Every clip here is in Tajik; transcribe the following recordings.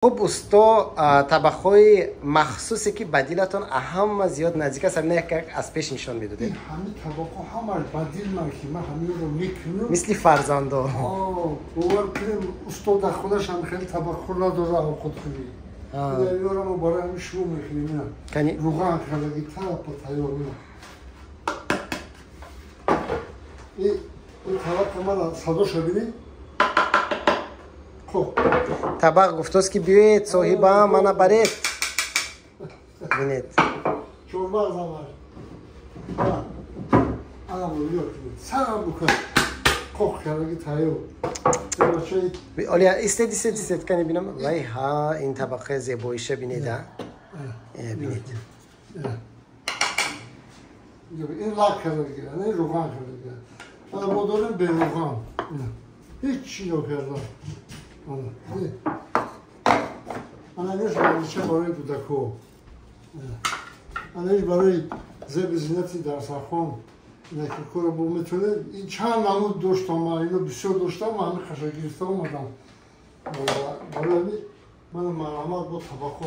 Хуб, усто, табақҳои махсусе, ки ба дилатон ҳама зиёд наздик аст, ҳамина як аз пеш нишон медодед. Ҳамин табақҳо ҳамаш ба дил ман, ки ман ҳаминро мекунам. Мисли фарзандо. Бовар кунем, усто дар худаш ҳам хеле табақҳо надора овқатхӯрӣ. Инро мо барои ҳамин шурӯъ мекунем. Кани. Руған кардаги, талапа тайёр. Ин табақа мана садоша бинед. Табақ гуфтост, ки биёед, соҳибам, мана баред, бинед. Чормағзамаш сарам букун, қоқ кардаги, тайёр. Олия, истед, истед, истед, кани бинам. Вай ҳа, ин табақаи зебоиша бинед, а бинед. Ин лак кардаги, ин руған кардаги. Ана мо дорем беруған, ҳеҷ чи нокарда. Ана инаш бозича барои кӯдакҳо, ана иш барои зеби зинати дарсархон. Инаки кора бо метавонед. Ин чанд намуд доштам ман, ино бисёр доштам, ман ҳами хаша гирифта омадам барои ҳами. Мана, марҳамат, бо табақҳо.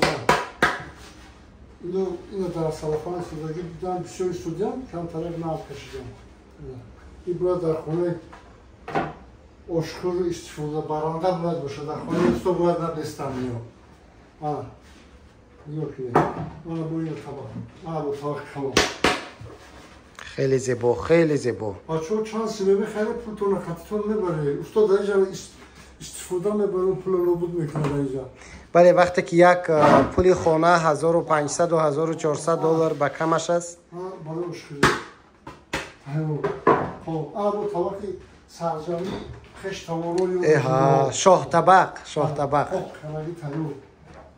Ино дар салафан истодагӣ будам, бисёр истодиам, камтарак нав кашидам. Ин бояд дар хонаи ошхӯру истифодабаранда бояд бошад, дар хонаи усто бояд набестам. Ино ана нигоҳ кунед, мана бо ин табақ, мана бо табақи калон. Хеле зебо, хеле зебо. Бачаҳо, чанд симе мехаред, пултонро хатитон мебаред. Усто дар инҷа истифода мебарад, пула нобуд мекунад дар инҷа. Бале, вақте ки як пули хона 1500 1400 доллар ба камаш аст. Барои ошхӯрӣ. Хоб, ана бо табақи сарҷамӣ хештаворо. Шоҳтабақ, шоҳтабақ. Караги тайёр,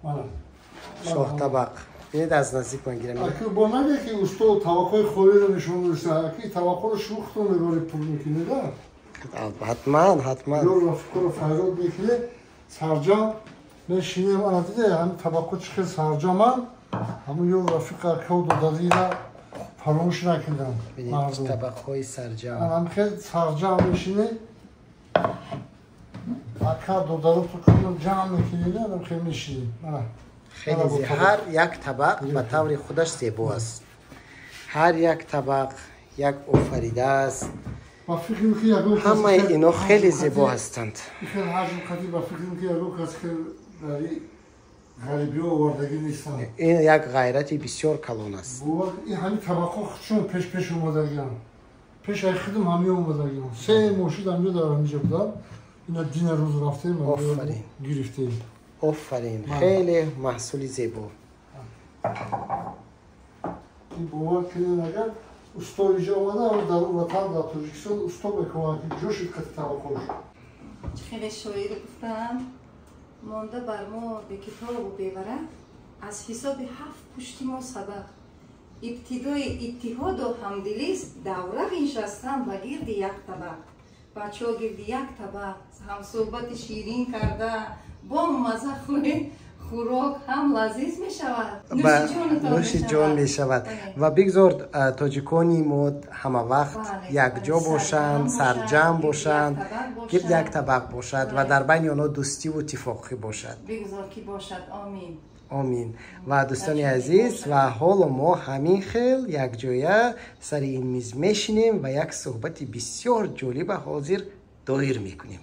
мана. Шоҳтабақ, бинед, аз наздик ман гирам. Аки бо нагӯ, ки усто табақҳои холиро нишон дошта, аки табақҳоро шӯхтон мебаред, пул мекунед. Ҳатман, ҳатман. Ё рафиқоро файрод мекунед, сарҷам мешинем. Ана диде, ҳамин табақҳо чӣ хел сарҷаманд. Ҳамун ё рафиқ, акав, додарира фаромӯш накунам. Табақҳои сарҷам. Ҳамин хел сарҷам мешинед, ака, додаро ҷамъ мекунед, ҳамин хел мешинед. Ана. Хеле, ҳар як табақ ба таври худаш зебо аст, ҳар як табақ як офарида аст. Ҳамаи ино хеле зебо ҳастанд. Хел ҳаҷм қади, ба фикрам, ки ягон кас хел дари ғарибиҳо овардагӣ нестанд. Ин як ғайрати бисёр калон аст. Ин ҳамин табақҳо чун пеш омадагиам, пеш ай худам ҳамин омадагиам, се моҳ шуд ҳамин дар ҳаминҷа будам. Ина дина рӯз рафтем, гирифтем. Офарин, хеле маҳсули зебо. Ин, бовар кунед, агар усто иҷа омада, дар ватан, дар Тоҷикистон усто мекунад, ки ҷӯшид қати табақҳош. Хеле шоир гуфтаанд: «Монда бар мо бекитобу беварақ, аз ҳисоби ҳафт пушти мо сабақ. Ибтидои иттиҳоду ҳамдилист давра биншастан ба гирди як табақ». Бачаҳо, гирди як табақ ҳамсӯҳбати ширин карда, бо мазза хӯред, хӯрок ҳам лазиз мешавад. Нӯши ҷон мешавад. Ва бигзор тоҷикони мо ҳама вақт якҷо бошанд, сарҷамъ бошанд, гирд як табақ бошад ва дар байни онҳо дӯстиву иттифоқӣ бошад. Бигзор ки бошад, омин. Омин. Ва дӯстони азиз, ва ҳоло мо ҳамин хел якҷоя сари ин миз мешинем ва як суҳбати бисёр ҷолиба ҳозир доир мекунем.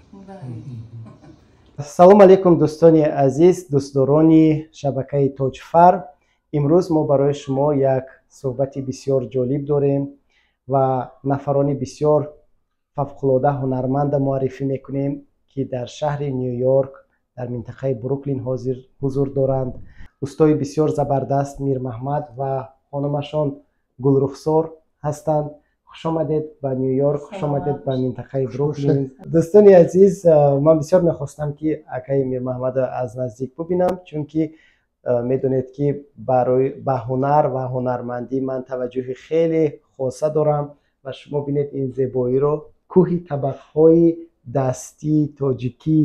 Салом алейкум, дӯстони азиз, дӯстдорони шабакаи Тоҷфар. Имрӯз мо барои шумо як суҳбати бисёр ҷолиб дорем ва нафарони бисёр фавқулода ҳунарманда муаррифӣ мекунем, ки дар шаҳри Ню Йорк, дар минтақаи Бруклин ҳозир ҳузур доранд. Устои бисёр забардаст Мирмаҳмад ва хонумашон Гулрухсор ҳастанд. Хушомадед ба Ню Йорк, хушомадед ба минтақаи Бруклин. Дӯстони азиз, ман бисёр мехостам, ки акаи Мирмаҳмадро аз наздик бубинам, чунки медонед, ки барои ба ҳунар ва ҳунармандӣ ман таваҷҷӯҳи хеле хоса дорам. Ва шумо бинед ин зебоиро, кӯҳи табақҳои дастии тоҷикӣ,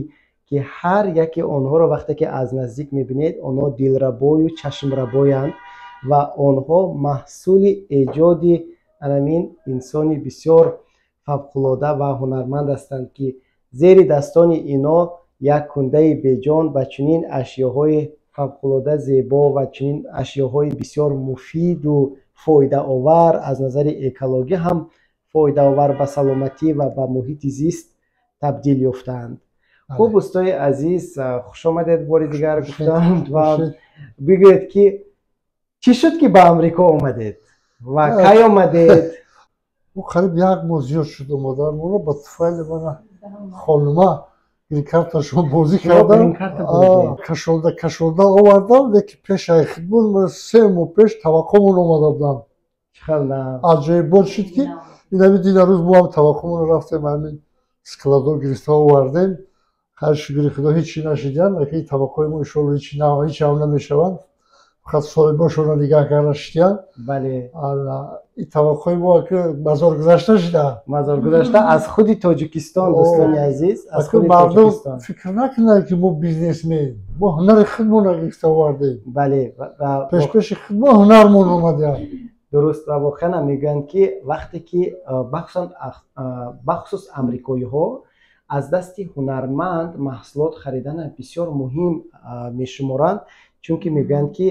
ки ҳар яке онҳоро вақте ки аз наздик мебинед, онҳо дилрабою чашмрабоянд ва онҳо маҳсули эҷоди анамин инсони бисёр фавқулода ва ҳунарманд ҳастанд, ки зери дастони ино Як кундаи беҷон ба чунин ашёҳои фавқулода зебо ва чунин ашёҳои бисёр муфиду фоидаовар, аз назари экологӣ ҳам фоидаовар, ба саломатӣ ва ба муҳити зист табдил ёфтаанд. Хуб, устои азиз, хушомадед бори дигар гуфтам. Ва бигӯед, ки чӣ шуд, ки ба Амрико омадед ва кай омадед? Қариб як моҳ зиёд шуд омаданморо. Ба туфайли мана хонума гринкарташон бозӣ кардам, кашолда кашолда овардам. Лекин пешаи хидмат, 3 моҳ пеш таваққумон омада будам. Аҷоибот шуд, ки инами дина рӯз мо ҳам таваққумонро рафтем, ҳамин складо гирифта овардем. Хайр, шукри Худо, ҳечи нашидиян. Лекин таваққуи мо, иншоалло, ҳеч ҳам намешаванд, фақат соҳибошонро нигаҳ карда шидиян. Ин таваққуи мо ки мазор гузашта шуда. Мазор гузашта аз худи Тоҷикистон, дӯстони азиз, аз худи мардум фикр накунанд, ки мо бизнесмен. Мо ҳунари худмонро гирифта овардем. Пешпеши худмо ҳунармон омадиям. Дуруст. Ва воқеан мегӯянд, ки вақте ки бахусус амрикоиҳо аз дасти ҳунарманд маҳсулот харидана бисёр муҳим мешуморанд, чунки мегӯянд, ки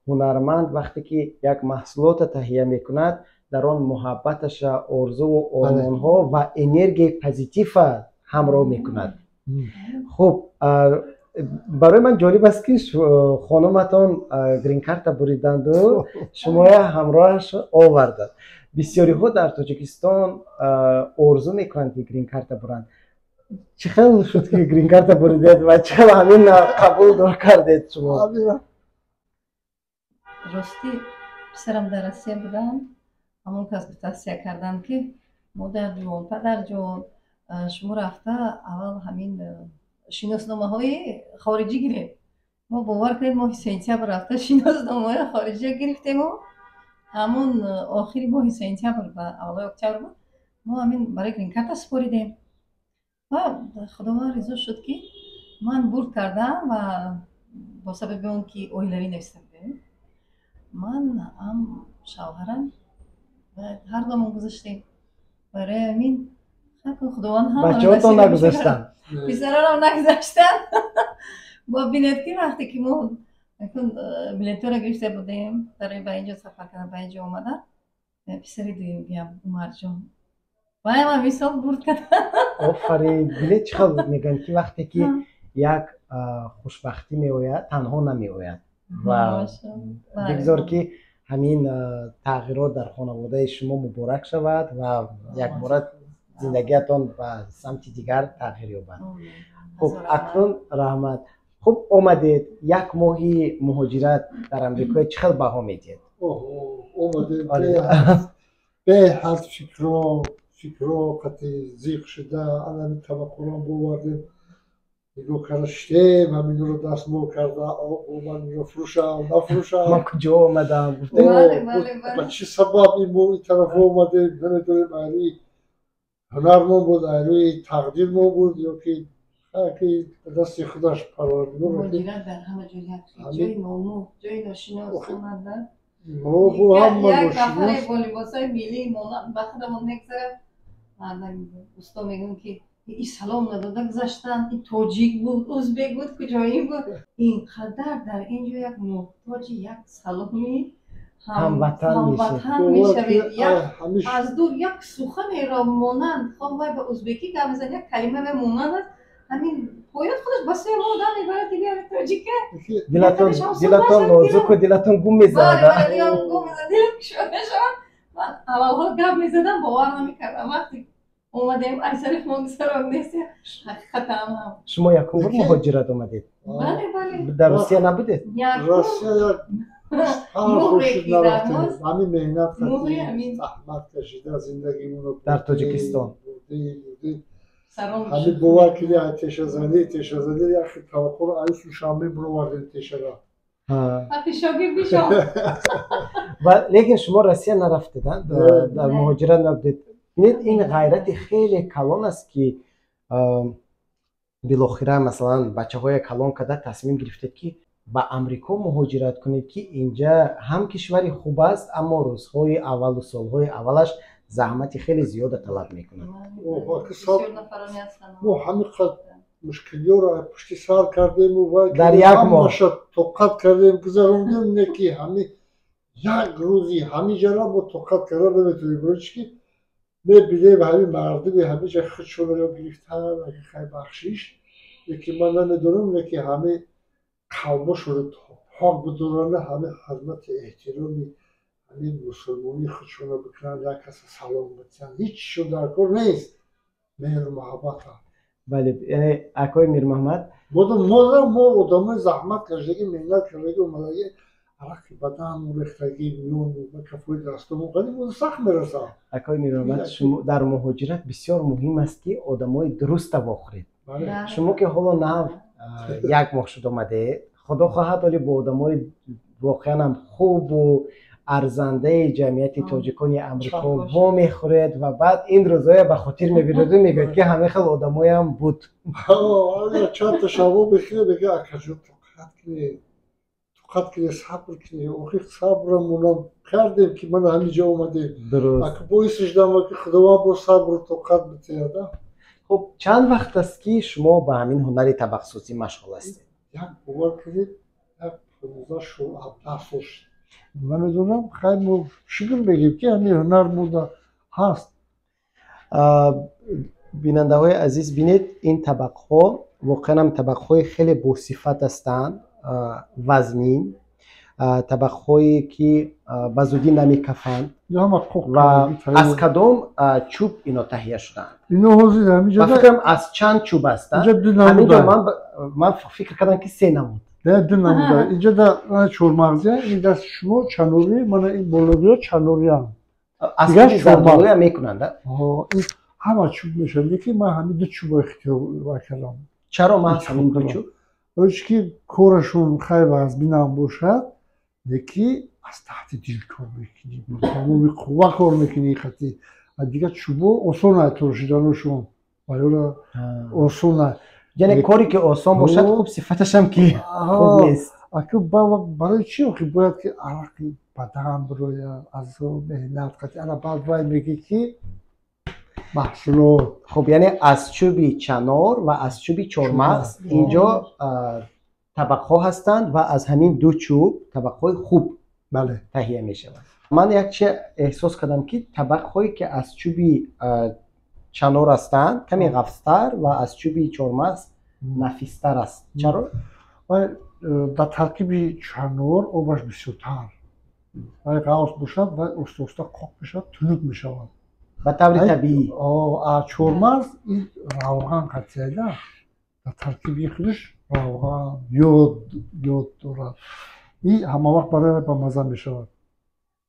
ҳунарманд вақте ки як маҳсулотро таҳия мекунад, дар он муҳаббаташа, орзуву ормонҳо ва энергияи позитива ҳамроҳ мекунад. Хуб, барои ман ҷолиб аст, ки хонуматон гринкарта буриданду шумоя ҳамроҳаш оварданд. Бисёриҳо дар Тоҷикистон орзу мекунанд, ки гринкарта буранд. Чӣ хел шуд, ки гринкарта буридед ва чӣ хел ҳамин қабул кардед шумо? Ростӣ, писарам дар Россия буданд, ҳамон кас тавсия карданд, ки модарҷон, падарҷон, шумо рафта аввал ҳамин шиносномаҳои хориҷӣ гиред. Мо, бовар кунед, моҳи сентябр рафта шиносномаҳои хориҷия гирифтему ҳамон охири моҳи сентябр ба аввалои октябр буд, мо ҳамин барои гринкарта супоридем. Ва Худованд ризо шуд, ки ман бурд кардам. Ва бо сабаби он ки оилавӣ нависта будем, ман ҳам шавҳарам ҳар домон гузаштем. Барои ҳамин Худованд ҳам Бачаҳотон нагузаштанд? Писаронам нагузаштанд. Бо бинед, ки вақте ки мо билетҳоро гирифта будем барои ба инҷо сафар кардан, ба инҷо омадан, писари дуюмиям Умарҷон ваям ҳамин сол бурд кардам. Офарин! Билет чӣ хел мегӯянд, ки вақте ки як хушбахтӣ меояд, танҳо намеояд. Ва бигзор, ки ҳамин тағйирот дар хонаводаи шумо муборак шавад ва якбора зиндагиатон ба самти дигар тағйир ёбад. Хуб, акнун раҳмат. Хуб, омадед, як моҳи муҳоҷират дар Амрикоя чӣ хел баҳо медиҳед? Омадем, беҳад фикро қати зиқ шуда, анами таваққурон бовардем, нигоҳ карда шитем, ҳаминро дастмол карда, ман инро фурӯшам, нафурӯшам? Ман куҷо омадам? Ба чӣ сабаб мо ин тараф омадем, намедонем. Айрӯи ҳунармон буд, айрӯи тақдирмон буд ё ки ба дасти худаш Парвардигор. Муҳоҷират дар ҳама ҷо як ҷои номӯ, ҷои ношинос омада. Мо ҳама як нафаре бо либосҳои миллии монанд ба худамон мегзарад, усто мегӯм, ки и салом надода гузаштанд, ин тоҷик буд, узбек буд, куҷоӣ буд? Ин қадар дар ин ҷо як муҳтоҷи як саломи ҳамватан мешавед, аз дур як суханеро монанд, хом вай ба узбекӣ гап мезанад, як калима вай монанд аст, ҳамин поён худаш ба сӯи мо одам мебарад, дигар тоҷика. Дилатон нозуку дилатон гум мезанад. Гум мезанад, дилам кушода мешавад. Ман аввалҳо гап мезадам, бовар намекардам. Вақте омадем, айсари мо гузарондест, ҳақиқатан ҳам. Шумо якум бор муҳоҷират омадед? Бале. Дар Русия набудед? Россия як ҳамин меҳнат, заҳмат кашида зиндагимонро. Дар Тоҷикистон. Ҳамин, бовар кунӣ, тешазанӣ тешазанӣ як таваққуро аю Душанбе бировардем тешара. Шогирдишон. Лекин шумо Россия нарафтед, дар муҳоҷират набудед. Бинед, ин ғайрати хеле калон аст, ки билохира, масалан, бачаҳоя калон карда, тасмим гирифтед, ки ба Амрико муҳоҷират кунед, ки инҷа ҳам кишвари хуб аст, аммо рӯзҳои аввалу солҳои аввалаш заҳмати хеле зиёда талаб мекунад. Мо ҳамин қад Мушкилиёро пушти сар кардему вай дар як моҳ ҳамаша тоқат кардем, гузарондем. Не ки ҳами як рӯзи ҳамин ҷара мо тоқат карда наметавонем, барои чи ки мебинем ҳамин мардуми ҳамиҷа худшонро гирифтан, хай бахшиш, лекин ман намедонам, лекин ҳами қалбошонро пок бидоранд, ҳами ҳурмати эҳтироми ҳамин мусулмонии худшонро бикунанд, як каса салом битиҳанд, ҳеҷ дар кор нест, меҳру муҳаббата. Бале, яъне акои Мирмуҳаммад, мо одамои заҳмат кашидагӣ, меҳнат кардагӣ, омадагӣ, арақи бадан рехтагӣ, миёну ба кафои дастому қадим сахт мерасад. Акои Мирмуҳаммад, шумо дар муҳоҷират бисёр муҳим аст, ки одамои дуруста вохӯред. Шумо ки ҳоло нав як моҳ шуд омадед, худо хоҳад, оли бо одамои воқеанам хубу арзандаи ҷамъияти тоҷикони Амрико вомехӯред ва баъд ин рӯзоя ба хотир мебиреду мегӯед, ки ҳамин хел одамоям буд. Чандта шаво бехӯре, мега: «Акаҷон, тоқат кунед, тоқат кунед, сабр кунед». Охир сабрамонам кардем, ки мана ҳамин ҷо омадем. Боис шудам, ки Худованд бо сабру тоқат битиҳад. Хуб, чанд вақт аст, ки шумо ба ҳамин ҳунари табақсозӣ машғул ҳастед? Як бовар кунед, як 15, 17 сол шуд, намедонам. Хай, мо шукр мегӯем, ки ҳамин ҳунар мода ҳаст. Бинандаҳои азиз, бинед, ин табақҳо воқеанам табақҳои хеле босифат ҳастанд, вазнин, табақҳое ки ба зудӣ намекафанд. Ва аз кадом чӯб ино таҳия шудаанд? Фикрам, аз чанд чӯб ҳастанд? Ман фикр кардам, ки се намуд. Ду намуда. Инҷа чормағзия, ин дасти шумо чанорӣ, мана ин болобиё чанориам. Аз зардолуя мекунанд? Ҳама чӯб мешавад, лекин ман ҳамин ду чӯбо ихтиёр кардам. Чаро маҳз ҳамин ду чӯб? Барои ки корашон хай вазбинам бошад, лекин аз таҳти дил кор мекунӣ, бо тамоми қувва кор мекунӣ. Хати дигар чӯбо осон торошиданошон ваёра осон. Яъне коре ки осон бошад, хуб, сифаташам ки хуб нест. Барои чи охи бояд ки арақи бадан бирояд, азоб, меҳнат қати, ана баъд вай мегӣ, ки маҳсулот. Хуб, яъне аз чӯби чанор ва аз чӯби чормағз инҷо табақҳо ҳастанд ва аз ҳамин ду чӯб табақҳои хуб таҳия мешавад. Ман як чи эҳсос кардам, ки табақҳое ки аз чӯби чанор ҳастанд, каме ғафзтар ва аз чӯби чормағз нафистар аст. Чаро? Дар таркиби чанор обаш бисёртар, вай ғафз бошад, вай оста оста қоқ мешавад, тунук мешавад. Ба таври табиӣ. Чормағз ин равған қатияда, дар таркиби худаш равған, ёд дорад, и ҳама вақт барои вай бамаза мешавад.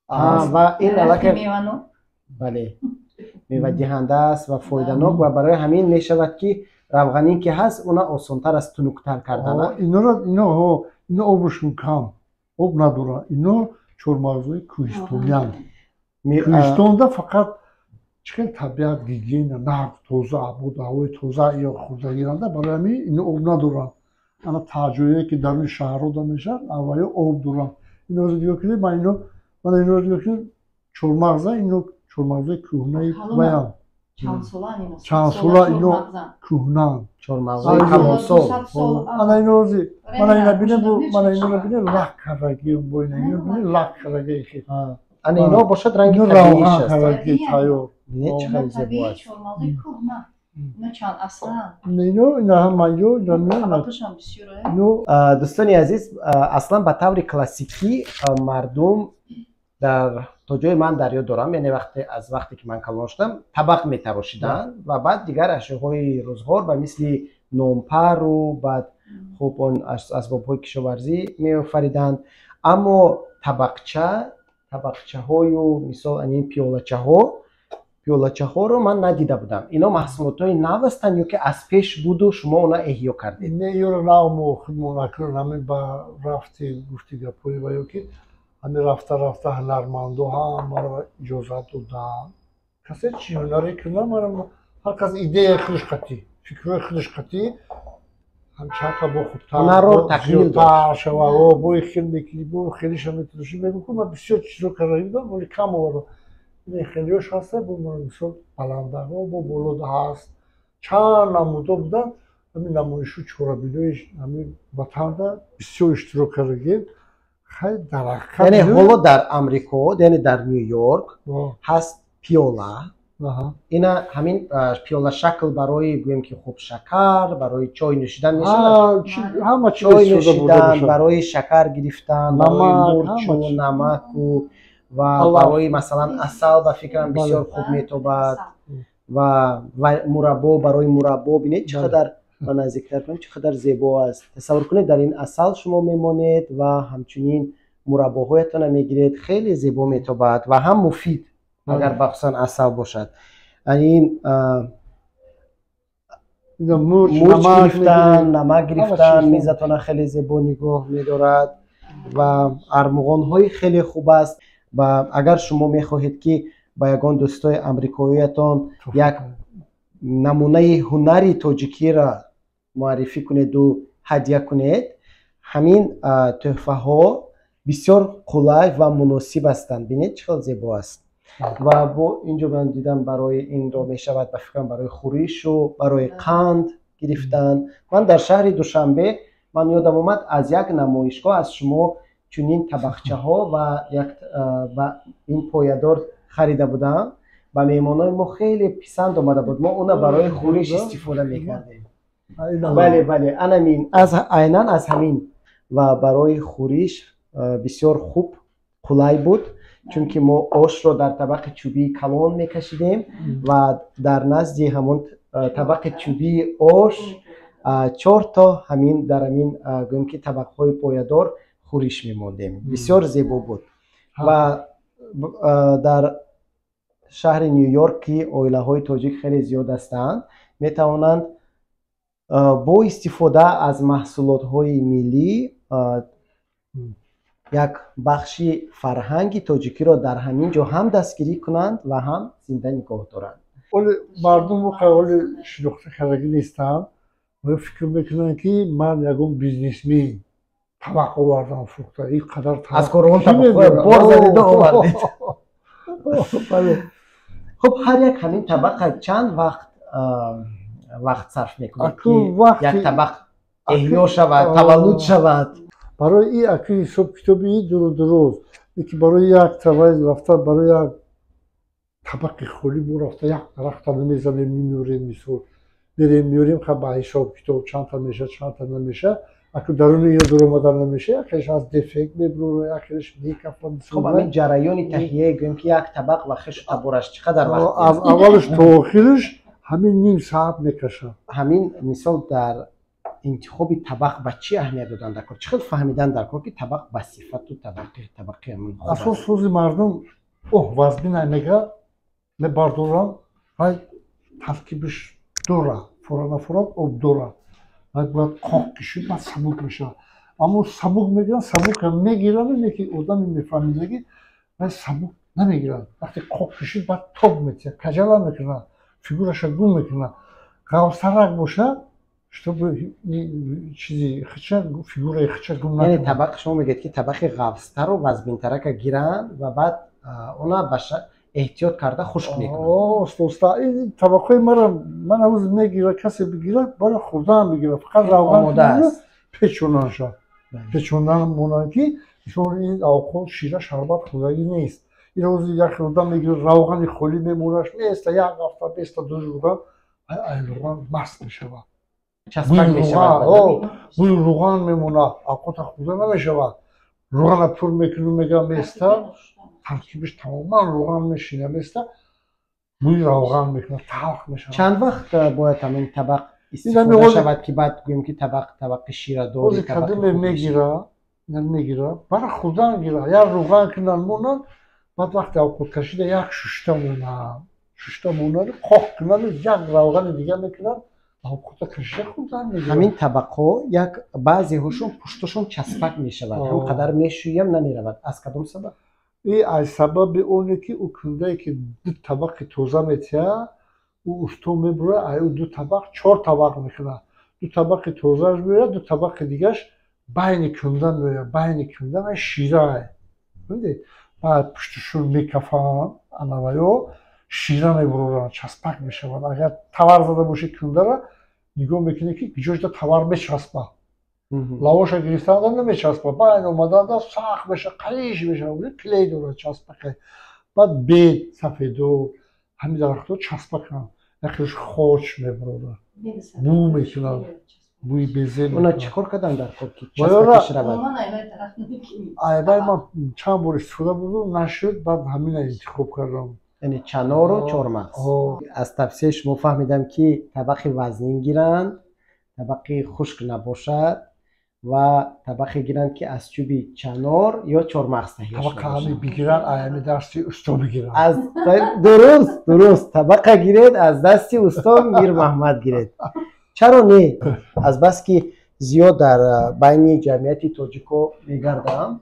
Ва ин аллакай, бале, мевадиҳанда аст ва фоиданок, ва барои ҳамин мешавад, ки равғанин ки ҳаст, уна осонтар аст тунуктар кардан. Ино обашон кам, об надоранд. Ино чормағзҳои кӯҳистонианд. Кӯҳистонда фақат чӣ хел табиат, гигиена, нағз, тоза, ободу ҳавои тоза ё хӯрда гиранда, барои ҳамин ино об надоранд. Ана таҷоие ки даруни шаҳрҳо мешавад, аввало об доранд. Ино нигоҳ кунед, ман ино, мана иноро нигоҳ кунед, чормағза, ино чормағзои кӯҳнаи ваянд. Чандсола, ино кӯҳнаанд. Чормағзои калонсол. Ана инози, мана ина бинед, мана иноро бинед, лак кардаги, бо ина бинед, лак кардаги. Ана ино бошад, ранги табииш аст. Кардаги тайёр. Бинед, чӣ қадр зебо аст. Ино ина ҳама ё. Дӯстони азиз, аслан ба таври классикӣ мардум дар то ҷое ман дар ёд дорам, яъне вақте аз вақте ки ман калон шудам, табақ метарошиданд ва баъд дигар ашёҳои рӯзғор ба мисли нонпару баъд хуб он асбобҳои кишоварзӣ меофариданд. Аммо табақча, табақчаҳою мисол анин пиёлачаҳо, пиёлачаҳоро ман надида будам. Ино маҳсулотҳои нав ҳастанд ё ки аз пеш буду шумо она эҳё кардед? Не, ёро нав мо худмон накунем. Ҳамин ба рафти гуфти гапҳои ва ё ки ҳамин рафта рафта ҳунармандо ҳамаро иҷозат доданд, касе чӣ ҳунаре кунад, ҳар кас идеяи худаш қатӣ, фикрҳои худаш қатӣ, ҳамчанқа бо хубтарҳунарро такмил хубтар шава, бо хел мекунӣ, бо хелиша метарошӣ. Мегӯ, ман бисёр чизо карда будам, вале кам овардам. Ин хелиёш ҳаста, бо мисол баландаҳо, бо болода ҳаст, чанд намудо буданд. Ҳамин намоишу чорабинои ҳамин ватанда бисёр иштирок кардагем. Хай, дар ҳақиқат, яъне ҳоло дар Амрико, яъне дар Ню Йорк ҳаст пиёла. Ина ҳамин пиёла шакл барои, гӯем ки, хуб, шакар, барои чой нӯшидан мешавад, чой нӯшидан, барои шакар гирифтан, барои мурчу намаку ва барои, масалан, асал, ба фикрам, бисёр хуб метобад ва мураббо, барои мураббо. Бинед, чӣ қадар ба наздиктар кунем, чӣ қадар зебо аст. Тасаввур кунед, дар ин асал шумо мемонед ва ҳамчунин мураббоҳоятонро мегиред. Хеле зебо метобад ва ҳам муфид, агар бахусусан асал бошад. Ин мурч гирифтан, намак гирифтан, мизатона хеле зебо нигоҳ медорад ва армуғонҳои хеле хуб аст. Ва агар шумо мехоҳед, ки ба ягон дӯстои амрикоиятон як намунаи ҳунари тоҷикиро муаррифӣ кунеду ҳадя кунед, ҳамин тӯҳфаҳо бисёр қулай ва муносиб ҳастанд. Бинед, чӣ хел зебо аст. Ва бо инҷо ман дидам, барои инро мешавад, ба фикрам, барои хӯришу барои қанд гирифтан. Ман дар шаҳри Душанбе, ман ёдам омад, аз як намоишгоҳ аз шумо чунин табақчаҳо ва як ва ин поядор харида будам. Ба меҳмонои мо хеле писанд омада буд. Мо она барои хӯриш истифода мекардем. Бале, анамин, аз айнан аз ҳамин, ва барои хӯриш бисёр хуб, қулай буд, чунки мо ошро дар табақи чӯбии калон мекашидем ва дар назди ҳамон табақи чӯбии ош чорто ҳамин дар ҳамин, гӯем ки, табақҳои поядор хӯриш мемондем. Бисёр зебо буд. Ва дар шаҳри Ню Йорк, ки оилаҳои тоҷик хеле зиёд ҳастанд, метавонанд бо истифода аз маҳсулотҳои миллӣ як бахши фарҳанги тоҷикиро дар ҳамин ҷо ҳам дастгирӣ кунанд ва ҳам зинда нигоҳ доранд. Оле мардум ҳоле шинохта кардагӣ нестанд ва фикр мекунанд, ки ман ягон бизнесмен, табақ овардам, фурӯхта, ин қадар. Аз корвон табақҳоя бор занида овардед. Хуб, ҳар як ҳамин табақа чанд вақт сарф мекунед, ки як табақ эҳё шавад, таваллуд шавад? Барои и аки ҳисоб китоби и дуру дуруст, ки барои як тавай рафта, барои як табақи холӣ мо рафта як дарахта намезанем, мемиёрем. Мисол, мерем, меёрем. Ха, ба ҳисоб китоб чандта меша, чандта намеша. Аку даруни ё дуромадан намеша, якеш аз дефект мебурора, якеш мекафа. Хуб, ҳамин ҷараёни таҳияи, гӯем ки, як табақ ва хешу табораш чӣ қадар вақт? Аз аввалаш то охираш ҳамин ним саат мекашад. Ҳамин мисол, дар интихоби табақ ба чӣ аҳамият додан дар кор? Чӣ хел фаҳмидан дар кор, ки табақ ба сифату табақи Асос сози мардум оҳ вазбина мега, мебардорам, вай таркибиш дора, фора нафорад, об дора, вай бояд қоқ кишид, баъд сабук мешавад. Аммо сабук мегиранд, сабукам мегиранд, леки одами мефаҳмидагӣ вай сабук намегирад. Вақте қоқ кишид, баъд тоб метиҳад, каҷала мекунад, фигураша гум мекунад. Ғавсарак бошад, чтобы чизи хича, фигураи хича гум накунад. Яъне табақ, шумо мегӯед, ки табақи ғафзтару вазбинтарака гиранд ва баъд она ба эҳтиёт карда хушк мекунанд. Оста табақҳои мара ман ҳанӯз мегира, касе бигирад, барои хурдаам бигирад, фақат равған омода аст. Печонанша, печондан монанд, ки мисол ин авқот шира, шарбат хӯрдагӣ нест. Ин рӯзи як одам мегирад, равғани холӣ мемонаш, места як ҳафта, места ду рӯған, ай рӯған маст мешавад. Часпак мешавад. Бӯи рӯған мемонад, авқота хӯрда намешавад. Рӯғана пур мекунӣ, мега, места, таркибиш тамоман рӯған мешина, места, бӯи равған мекунад, талх мешавад. Чанд вақт бояд ҳамин табақ истифода шавад, ки баъд гӯем, ки табақ табақи ширадори? Кадоме мегира, мегира, бара хӯрдан гира, як рӯған кунанд, монанд, баъд вақте авқот кашида, як шушта монанд, шушта монанд, қоқ кунанд, як равғани дига мекунанд, авқота кашида хӯрдан мегиранд. Ҳамин табақҳо як баъзеҳошон пушташон часпак мешавад, ҳам қадар мешӯям, намеравад. Аз кадом сабаб? И аз сабаби оне ки ӯ кундае, ки ду табақи тоза метиҳад, ӯ усто мебурад, ай ӯ ду табақ чор табақ мекунад. Ду табақи тозааш меояд, ду табақи дигаш байни кунда меояд. Байни кунда вай ширае, баъд пушташон мекафанд, анаваё шира мебуроранд, часпак мешавад. Агар тавар зада боши кундара, Нигоҳ мекунӣ, ки ҷошда товар мечаспа. Лавоша гирифтанда намечаспа, баъд омаданда сахт меша, қалиш меша, клей дорад, часпака. Баъд бед, сафедо, ҳамин дарахтҳо часпаканд, яхелш хоч мебарорад, бӯ мекунад, бӯи безе. Она чӣ кор кардан дар кор, ки часпакиш? Айбай, ман чанд бор истифода бурдам, нашуд, баъд ҳамина интихоб кардам. Яъне чанору чормағз. Аз тавсияи шумо фаҳмидам, ки табақи вазнин гиранд, табақи хушк набошад ва табақе гиранд, ки аз чӯби чанор ё чормағз таҳия. Табақа бигиранд, аями дасти усто бигиранд. Дуруст, табақа гиред, аз дасти усто Мирмаҳмад гиред. Чаро не? Азбаски зиёд дар байни ҷамъияти тоҷико мегардам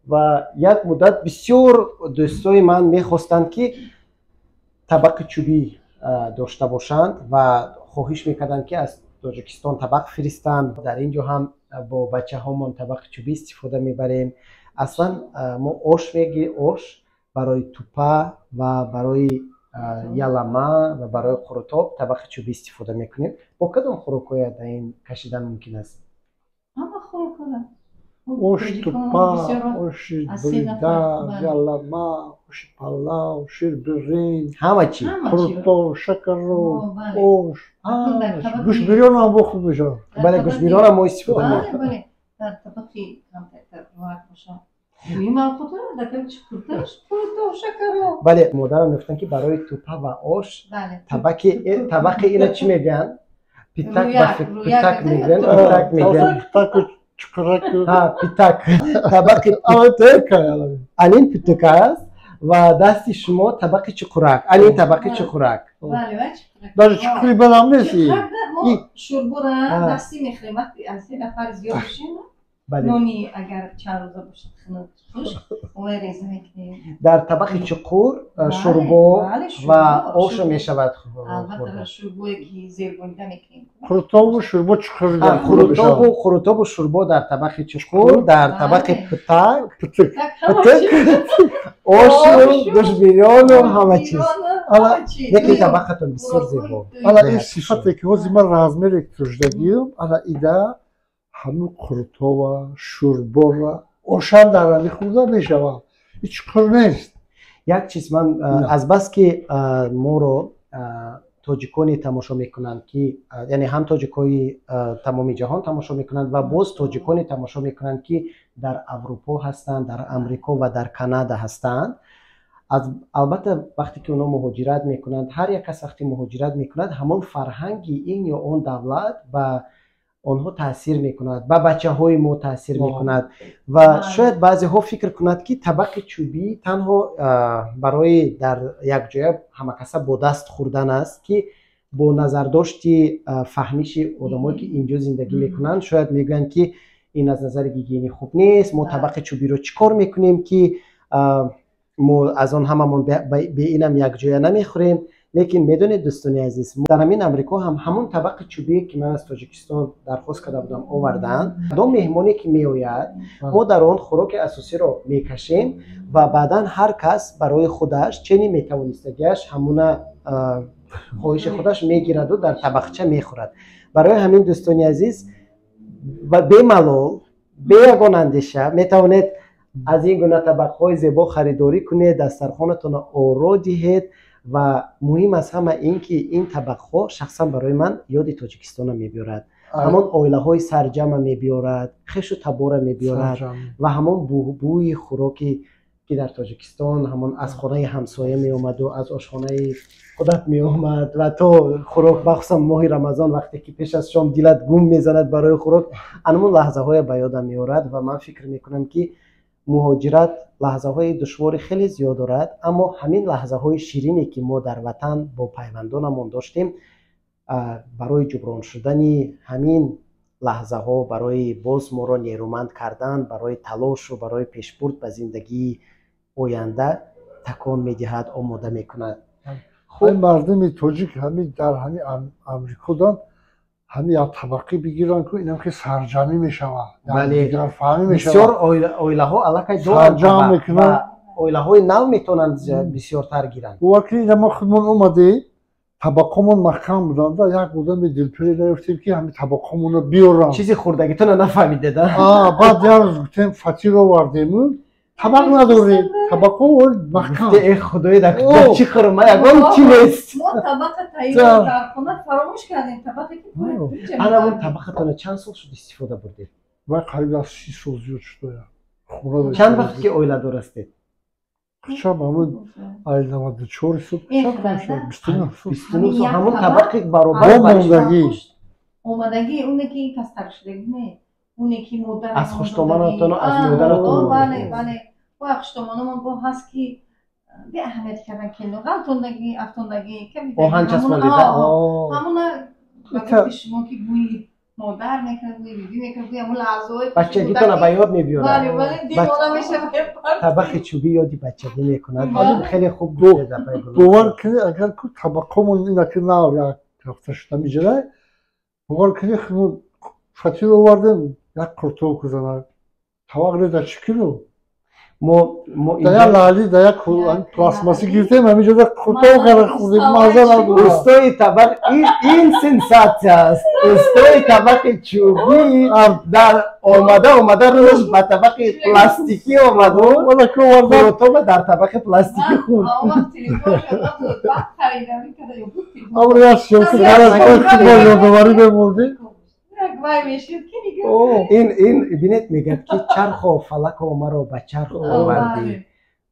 ва як муддат бисёр дӯстои ман мехостанд, ки табақи чӯбӣ дошта бошанд, ва хоҳиш мекарданд, ки аз Тоҷикистон табақ фиристанд. Дар ин ҷо ҳам бо бачаҳомон табақи чӯбӣ истифода мебарем. Аслан мо ош меги, ош барои тупа ва барои ялама ва барои қурутоб табақи чӯбӣ истифода мекунем. Бо кадом хӯрокҳоя дар ин кашидан мумкин аст? Ош тупа, оши бурида, ялама, оши палав, ширбиринҷ. Ҳама чӣ. Қурутоб, шакароб, ош, гӯштбирёнам бо хуб мешавад. Бале, гӯштбирёнам мо истифода мекунем. Дар табақи бошад. Бале, модарам мегуфтанд, ки барои тупа ва ош табақи ина чӣ мегӯянд? Питак, питак мегӯянд, питак мегӯянд. Питак, табақи анин питука аст ва дасти шумо табақи чуқурак, анин табақи чуқурак. Даже чуқури балам нест. Шӯрбора дастӣ мехӯрем, вақте аз се нафар зиёд бошем. Нони агар чанд рӯза бошад, хунук, хушк, овай реза мекунем. Дар табақи чуқур шӯрбо ва ошу мешавад. Албатта, шӯрбое ки зербонида мекунем. Қурутобу шӯрбо чуқур. Қурутобу шӯрбо дар табақи чуқур, дар табақи путак путак ошу, гӯштбирёну ҳама чиз. Яке табақатон бисёр зебо. Ала ин сифате, ки ҳозир ман размере шудагиам, ала ида ҳамин қурутова, шӯрбора, ошам дар ами хӯрда мешавад, ҳеҷ чуқур нест. Як чиз, ман азбаски моро тоҷиконе тамошо мекунанд, ки яъне ҳам тоҷикҳои тамоми ҷаҳон тамошо мекунанд ва боз тоҷиконе тамошо мекунанд, ки дар Аврупо ҳастанд, дар Амрико ва дар Канада ҳастанд. Албатта, вақте ки онҳо муҳоҷират мекунанд, ҳар як кас вақте муҳоҷират мекунад, ҳамон фарҳанги ин ё он давлат ба онҳо таъсир мекунад, ба бачаҳои мо таъсир мекунад. Ва шояд баъзеҳо фикр кунад, ки табақи чӯбӣ танҳо барои дар якҷоя ҳамакаса бо даст хӯрдан аст, ки бо назардошти фаҳмиши одамое, ки инҷо зиндагӣ мекунанд, шояд мегӯянд, ки ин аз назари гигиенӣ хуб нест, мо табақи чӯбиро чӣ кор мекунем, ки мо аз он ҳамамон беинам якҷоя намехӯрем. Лекин медонед, дӯстони азиз, дар ҳамин Амрико ҳам ҳамон табақи чӯбие, ки ман аз Тоҷикистон дархост карда будам, овардаанд. Кадом меҳмоне ки меояд, мо дар он хӯроки асосиро мекашем ва баъдан ҳар кас барои худаш чени метавонистагиаш, ҳамуна хоҳиши худаш мегираду дар табақча мехӯрад. Барои ҳамин, дӯстони азиз, бемалол, бе ягон андеша метавонед аз ин гуна табақҳои зебо харидорӣ кунед, дастархонатонро оро диҳед. Ва муҳим аз ҳама ин ки ин табақҳо шахсан барои ман ёди Тоҷикистона мебиёрад, ҳамон оилаҳои сарҷама мебиёрад, хешу табора мебиёрад ва ҳамон бӯи хӯроки, ки дар Тоҷикистон ҳамон аз хонаи ҳамсоя меомаду аз ошхонаи худат меомад ва то хӯрок, махсусан моҳи Рамазон, вақте ки пеш аз шом дилат гум мезанад барои хӯрок, анамон лаҳзаҳое ба ёдам меорад. Ва ман фикр мекунам, ки муҳоҷират лаҳзаҳои душвори хеле зиёд дорад, аммо ҳамин лаҳзаҳои ширине, ки мо дар ватан бо пайвандонамон доштем, барои ҷуброн шудани ҳамин лаҳзаҳо, барои боз моро нерӯманд кардан, барои талошу барои пешбурд ба зиндагии оянда такон медиҳад, омода мекунад. Хуб, мардуми тоҷик ҳамин дар ҳамин Амрикодан ҳамин як табақӣ бигиранд, ку инам ки сарҷамӣ мешавад, дигарфаҳмӣ мешавад. Бисёр оилаҳо аллакай доранд мекунанд. Оилаҳои нав метавонанд бисёртар гиранд. Бовар кунед, мо худмон омадем, Табақомон маҳкам буданда, як одами дилпире наёфтем, ки ҳамин табақомонро биёрам. Чизи хӯрдагитона нафаҳмидеда. Баъд як рӯз гуфтем, фатир овардему, табақ надорем, табақҳо маҳкам. Э, худои, дар чӣ хӯрам, ма ягон чи нест. Мо табақа тайёр дар хона фаромӯш кардем, табақе ки Ана он табақатона чанд сол шуд истифода бурдед? Вай қариб аз 30 сол зиёд шудая. Чанд вақт ки оиладор ҳастед? Чам ҳамун ай 94 сол, 29 сол. 29 сол ҳамон табақи баробар. Мондагӣ. Омадагӣ, оне ки кастар шудагӣ не, оне ки модар. Аз хуштоманатону аз модаратон. Бале, бале, бо хуштоманамон бо ҳаст, ки беаҳамият кардан, келно ғалтондагӣ, афтондагӣ. Оҳан часпондида. Ҳамуна ба гуфти шумо, ки бӯи модар мекунад, бӯи бибӣ мекунад, бӯи ҳамун лаҳзаҳои бачагитона ба ёд мебиёрад. Бале, бале, девона мешавад. Табақи чӯбӣ ёди бачагӣ мекунад. Хеле хуб. Бовар кунед, агар ку табақомон инаки нав як ҳафта шуда миҷара, бовар кунед, фатир овардем, як қуртоб кузанад, табақ реда, чӣ кунем? Мо Да як лаъли, да як пластмасси гирифтем, ҳаминҷода қуртоб карда хӯрдем, маза надорад. Устои табақ, ин сенсатсия аст. Устои табақи чӯбӣ дар омада омада рӯз ба табақи пластикӣ омаду қуртоба дар табақи пластикӣ хӯрд. Амр як ёдоварӣ мемонди. Ин бинед, мегӯяд, ки чархо фалако маро ба чарх овардӣ,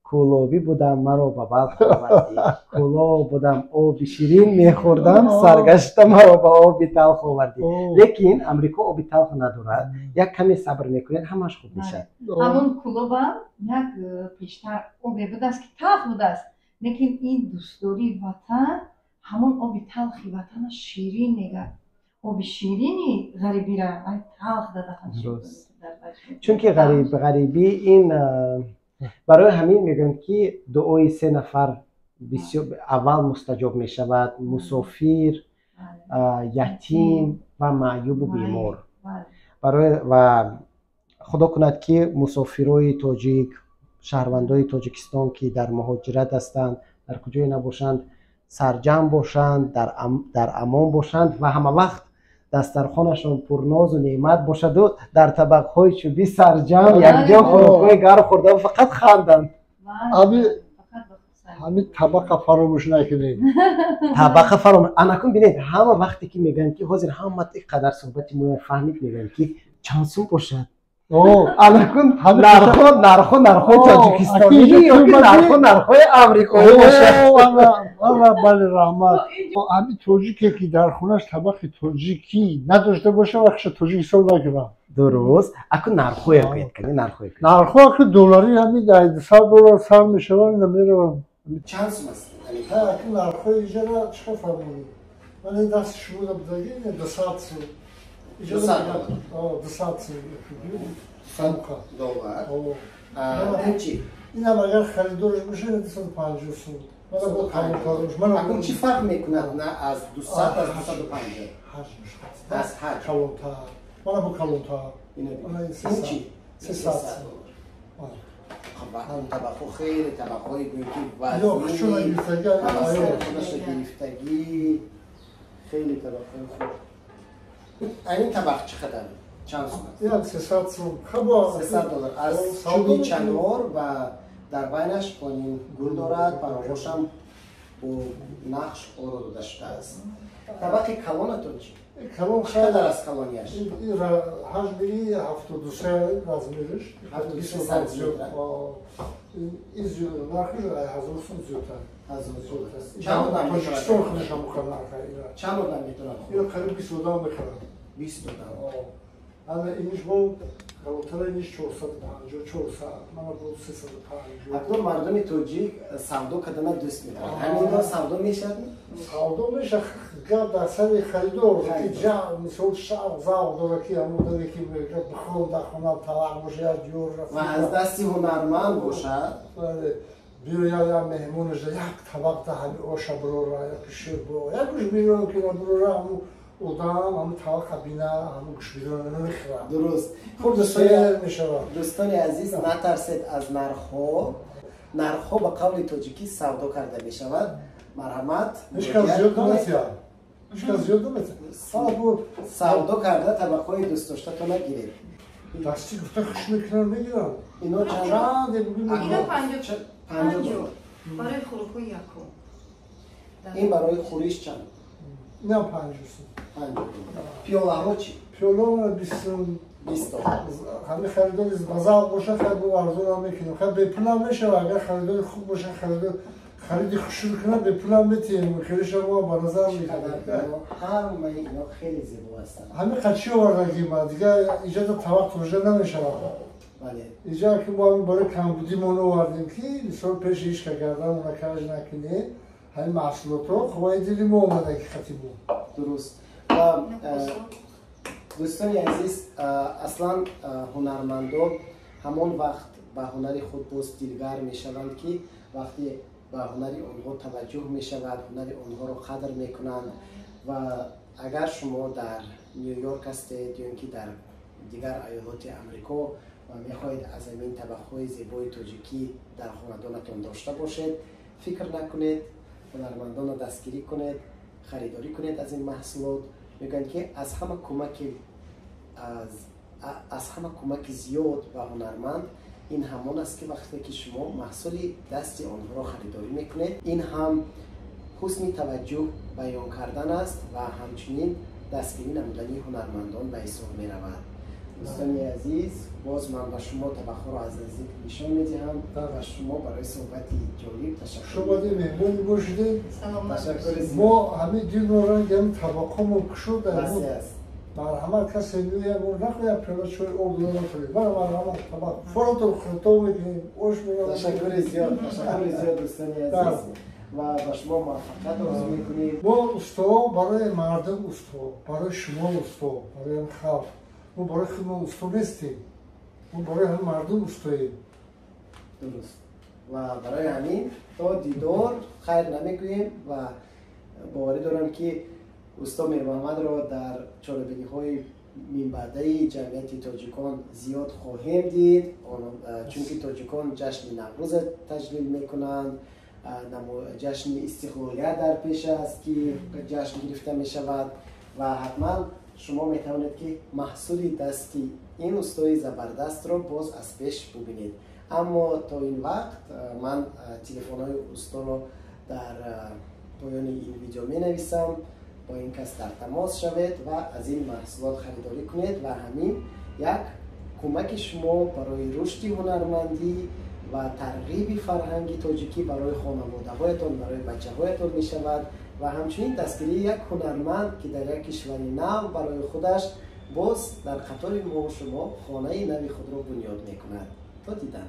кӯлобӣ будам, маро ба Балх овардӣ, кӯлоб будам, оби ширин мехӯрдам, саргашта маро ба оби талх овардӣ. Лекин Амрико оби талх надорад. Як каме сабр мекунед, ҳамаш хуб мешавад. Ҳамон кӯлобам як пештар обе будааст, ки талх будааст, лекин ин дӯстдории ватан ҳамон оби талхи ватана ширин мегардад. Оби ширини ғарибира талх дада. Чунки ғарибӣ ин, барои ҳамин мегӯянд, ки дуои се нафар бисёр аввал мустаҷоб мешавад: мусофир, ятим ва маъюбу бемор. Барои ва худо кунад, ки мусофирои тоҷик, шаҳрвандои Тоҷикистон, ки дар муҳоҷират ҳастанд, дар куҷое набошанд, сарҷамъ бошанд, дар амон бошанд ва ҳама вақт дастархонашон пурнозу неъмат бошаду дар табақҳои чӯбӣ сарҷамъ якҷо хӯрокҳои гарм хӯрда, фақат ханданд. Ҳамин табақа фаромӯш накунед. Табақа фаромӯш анакун. Бинед, ҳама вақте ки мегӯянд, ки ҳозир ҳама қадар суҳбати моя фаҳмид, мегӯянд, ки чанд сум бошад. Анакун нархо, нархо, нархҳои тоҷикистонӣ ёки нархо, нархҳои амрикоӣ бошад? Бале, раҳмат. Ҳамин тоҷике, ки дар хонаш табақи тоҷикӣ надошта боша, вақтша тоҷик ҳисоб накунам. Дуруст. Акун нархҳое гӯед, кани нархҳое. Нархҳо аки долларӣ, ҳамин 100 доллар сар мешаванд, ина мераванд. Чанд сум аст? Аки нархҳои иҷара чӣ хел фармонӣ? Ман ин дасти шумо будаги, 200 сум. 200 сум. Доллар чи? Инам агар харидорш боша, 250 сум. Акун чӣ фарқ мекунад на аз 200, аз 250? Аз ҳаҷм. Калонтар, мана бо калонтар. Ин чи? 300 сум. Табақҳо хеле табақҳои гӯё ки вазни гирифтагӣ, хеле табақҳои хуб. Ин табақ чӣ қадар, чанд сум аст? Як 300 сум. 300 доллар, аз чӯби чанор ва дар байнаш понин гул дорад, пароғошам бо нақш оро дода шудааст. Табақи калонатон чӣ? Калон. Чӣ қадар аст калонияш? Ҳаҷми 73 размериш. 73 сантиметр. Нархиш 1000 сум зиёдтар. Чанд одам? Тоҷикистон худаш ҳам нарха. Чанд одам метавонад? Ина қариб 20 одам мехарад. 20 одам. Ана иниш бо калонтара, иниш 450, 400, мана бо 350. Акнун мардуми тоҷик савдо кардана дӯст медорад. Ҳаминро савдо мешавад? Савдо мешавад, гап дар сари харидор, ки мисол шавқ, завқ дора, ки ҳамон одаме, ки бихом, дар хона табақ боша, як диёр. Ва аз дасти ҳунарманд бошад. Биёяд як меҳмонаш, як табақда ҳами оша бирора, як ширбо, як гӯш бирон ки бирора, ҳамун одам ҳамун табақа бина, ҳамун гӯшбирона намехӯрад. Дуруст. Хуб, мешавад. Дӯстони азиз, натарсед аз нархҳо. Нархҳо ба қавли тоҷикӣ савдо карда мешавад. Марҳамат, ҳеҷ кас зиёд наметиҳад, ҳеҷ кас зиёд наметиҳад. Савдо карда табақҳои дӯстдоштатона гиред. Дасти гуфта хуш мекунанд, мегиранд. Ино чанд? Ино 50. Барои хӯрокҳои якум. Ин барои хӯриш чанд? Инам 50 сум. 50. Пиёлаҳо чӣ? Пиёлаҳо 20 сум. 20 доллар. Ҳамин харидори базал боша, хай бо арзонам мекунем. Хай бепулам мешава, агар харидори хуб боша, харидор хариди хушрӯ кунад, бепулам метиҳем. Хелеша мо ба назар мекунем. Ҳамаи ино хеле зебо ҳастанд. Ҳамин қачи овардагим, дигар иҷода тавақ тоҷа намешавад. Иҷа ки мо ҳамин барои камбудимон овардем, ки мисол пеши ҳеҷ ка гарданона каж накунем. Ҳамин маҳсулотро хуваи дили мо омадаги хати мо. Дуруст. Ва дӯстони азиз, аслан ҳунармандон ҳамон вақт ба ҳунари худ боз дилгарм мешаванд, ки вақте ба ҳунари онҳо таваҷҷӯҳ мешавад, ҳунари онҳоро қадр мекунанд. Ва агар шумо дар Ню-Йорк ҳастед ё ин ки дар дигар айёлоти Амрико ва мехоҳед аз ҳамин табақҳои зебои тоҷикӣ дар хонадонатон дошта бошед, фикр накунед, ҳунармандонро дастгирӣ кунед, харидорӣ кунед аз ин маҳсулот. Мегӯянд, ки аз ҳама кӯмаки зиёд ба ҳунарманд ин ҳамон аст, ки вақте ки шумо маҳсули дасти онҳоро харидорӣ мекунед, ин ҳам ҳусни таваҷҷӯҳ баён кардан аст ва ҳамчунин дастгирӣ намудани ҳунармандон ба ҳисоб меравад. Дӯстони азиз, боз ман ба шумо табақҳоро аз наздик нишон медиҳам ва шумо барои суҳбати ҷолиб ташаккур. Шумо меҳмони мо шудед. Ташаккури зиёд. Мо ҳамин дилро ранги ҳамин табақҳомо кушод. Басе аст. Марҳамат, касе меояд, мо нахоҳад пиёла чой об дода натавонем. Бара марҳамат, табақ форотон хӯрто мекунем, ош меорем. Ташаккури зиёд, ташаккури зиёд, дӯстони азиз, ва ба шумо муваффақият орзу мекунем. Мо усто барои мардум, усто барои шумо, усто барои халқ. Мо барои худмон усто нестем, мо барои ҳамин мардум устоем. Дуруст. Ва барои ҳамин то дидор хайр намегӯем ва боварӣ дорам, ки усто Мирмуҳаммадро дар чорабиниҳои минбаъдаи ҷамъияти тоҷикон зиёд хоҳем дид, чунки тоҷикон ҷашни Наврӯза таҷлил мекунанд, ҷашни истиқлолият дар пеш аст, ки ҷашн гирифта мешавад ва ҳатман шумо метавонед, ки маҳсули дасти ин устои забардастро боз аз пеш бубинед. Аммо то ин вақт ман телефонҳои усторо дар поёни ин видео менависам. Бо ин кас дар тамос шавед ва аз ин маҳсулот харидорӣ кунед ва ҳамин як кӯмаки шумо барои рушди ҳунармандӣ ва тарғиби фарҳанги тоҷикӣ барои хонаводаҳоятон, барои бачаҳоятон мешавад ва ҳамчунин дастгирии як ҳунарманд, ки дар як кишвари нав барои худаш боз дар қатори мо шумо хонаи нави худро бунёд мекунад. То дидан.